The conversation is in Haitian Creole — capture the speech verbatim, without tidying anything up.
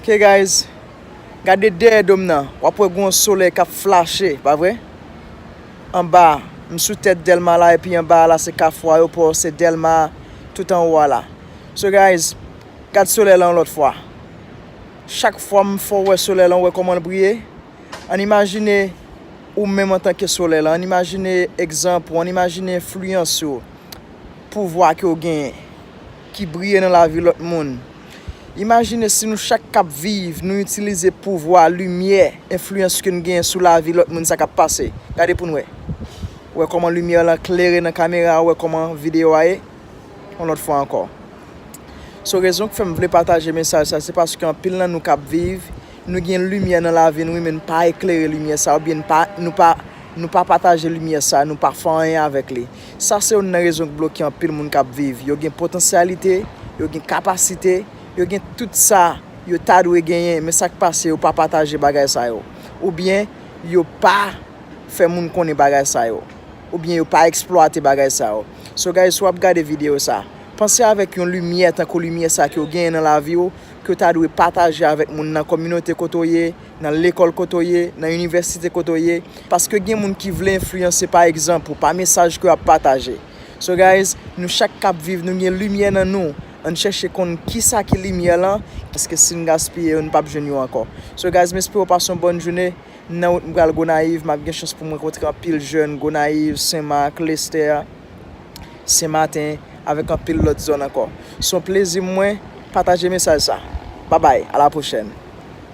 Ok guys, gade dèyè do m nan, w ap wè gen yon solèy k ap flache, pa vre? Anba, m sou tèt Dèlma la, epi anba a la se Kafou Ayewopò, se Dèlma, tout anwo a la. So guys, gad solèy la yon lòt fwa. Chak fwa m fè w wè solèy la, w wè kòman l briye. Ann imajine ou menm antanke solèy la, ann imajine egzanp ou, ann imajine enfliyans ou, pouvwa ke w genyen, ki briye nan lavi lòt moun. Imajine si nou chak k ap viv, nou itilize pouvwa, limyè, enfliyans ke n genyen sou lavi lòt moun, sa k ap pase. Gade pou n wè. Ou wè kòman limyè lan klere nan kamera, ou wè kòman videyo a ye? Yon lòt fwa ankò. So rezon k fè m vle pataje mesaj sa, se paske anpil nan nou k ap viv, nou gen limyè nan lavi n wi, men n pa eklere limyè sa, oubyen n pa, nou pa, nou pa pataje limyè sa, nou pa fè anyen avèk li. Sa se youn nan rezon k bloke anpil moun k ap viv. Yo gen potansyalite, yo gen kapasite, yo gen tout sa yo ta dwe genyen, men sa k pase, yo pa pataje bagay sa yo. Oubyen yo pa fè moun konnen bagay sa yo. Oubyen yo pa eksplwate bagay sa yo. So guys, si w ap gade videyo sa, panse avèk yon limyè tankou limyè sa ke w genyen nan lavi w, ke w ta dwe pataje avèk moun nan kominote kote w ye, nan lekòl kote w ye, nan inivèsite kote w ye. Paske gen moun ki vle enfliyanse pa egzanp ou, pa mesaj ke w ap pataje. So guys, nou chak k ap viv, nou gen limyè nan nou. Ann chèche konn kisa ki limyè lan, paske si n gaspiye yo, n p ap jwenn yo ankò. So guys, m espere w pase yon bòn jounen. M nan wout m pral Gonayiv, m ap gen chans pou m rankontre anpil jèn Gonayiv, Senmak, Lestè, Senmaten, avèk anpil lòt zòn ankò. Se yon plezi mwen pataje mesaj sa. Babay, a la pwochèn.